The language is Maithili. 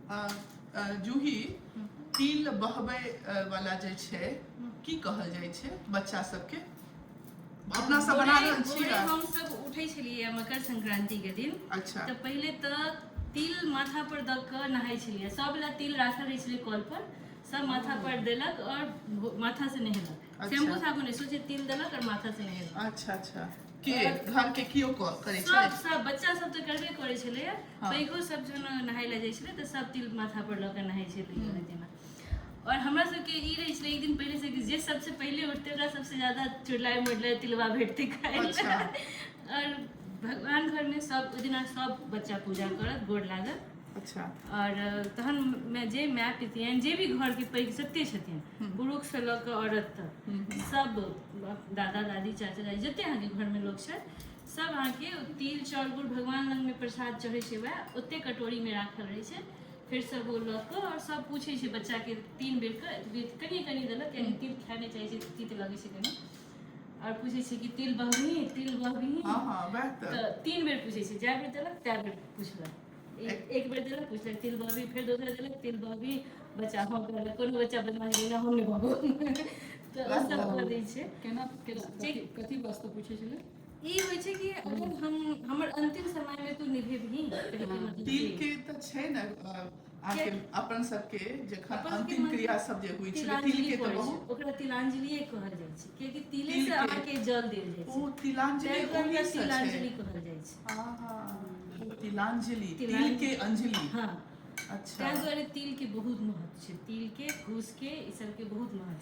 जूही, तिल बहबै वाला जे छै, की कहल जाइ छै बच्चा सबके? अपना सब बना रहल छी। भोरे हम सब उठै छलियै मकर संक्रांति के दिन। तऽ पहिले तऽ तिल माथा पर दऽ कऽ नहाइ छलियै। सब लए तिल राखल रहै छलै कल पर। सब माथा पर देलक और माथा से नहेलक। शैम्पू साबुन नहि, सोझे तिल देलक और माथा से नहेलक। अच्छा अच्छा के घर के कियो करै सब छलै? सब बच्चा सब तऽ करबे करै छलैया। पैघो सब जहन नहाय लए जाइ छलै तऽ सब तिल माथा पर लऽ कऽ नहाइ छलै ओहि दिना। और हमरा सबके ई रहै छलै एक दिन पहिले से कि जे सबसे पहिले उठतै, ओकरा सबसे ज्यादा चुड़लाइ मुड़लाइ, तिलबा भेटतै खाइ लए। और भगवान घरमे सब ओहि दिना सब बच्चा पूजा करत, गोर लागत। और तहन जे माय पितियन, जे भी घरके पैघ जते छथिन, पुरुषसँ लऽ कऽ औरत तक, सब दादा दादी, चाचा चाची, जते अहाँके घरमे लोक छथि, सब अहाँके तिल, चाउर, गुड़ भगवान लगमे प्रसाद चढ़ै छै, वएह ओते कटोरीमे राखल रहै छै। फेर सब ओ लऽ कऽ आओर सब पूछै छै बच्चाके 3 बेरके। कनि कनि देलक, कियाकि तिल खाय नहि चाहै छै, तीत लगै छै कनि। आओर पूछै छै कि तिल बहबही, तिल बहबही? हँ हँ वएह तऽ। तऽ 3 बेर पूछै छै। जाए बेर देलक, तै बेर पुछलक। एक बेर देलक, पुछलक, "तिल बहबी?" फेर दोसर देलक, "तिल बहबी?" बच्चा हँ कहलक। कोनो बच्चा बदमाश नहि, "हम नहि बहबो।" तऽ ओ सब कऽ दै छै। केना केना, कथी कथी वास्ते पूछै छलै? ई होइ छै कि अगर हम हमर अंतिम समय में तू निभेबही, कहैके मतलब तिल से। के तऽ छै ने, अहाँके अपन सबके जखन अपन सबके अंतिम क्रिया सब जे होइ छलै, तिल तिलांजलि के तऽ पड़ै छै। बहुत ओकरा तिलांजलिए कहल जाइ छै, कियाकि तिले तिल से अहाँके जल देल जाइ छै। ओ तिलांजलि ताहि दुआरे ओही ओकरा से छै। तिलांजलि कहल जाइ छै। हँ, तिलांजलि, तिल तिलांजलि। के अंजलि। हँ। ताहि दुआरे तिल के बहुत महत्व छै। तिल के, कुश के, ई सबके बहुत महत्व छै।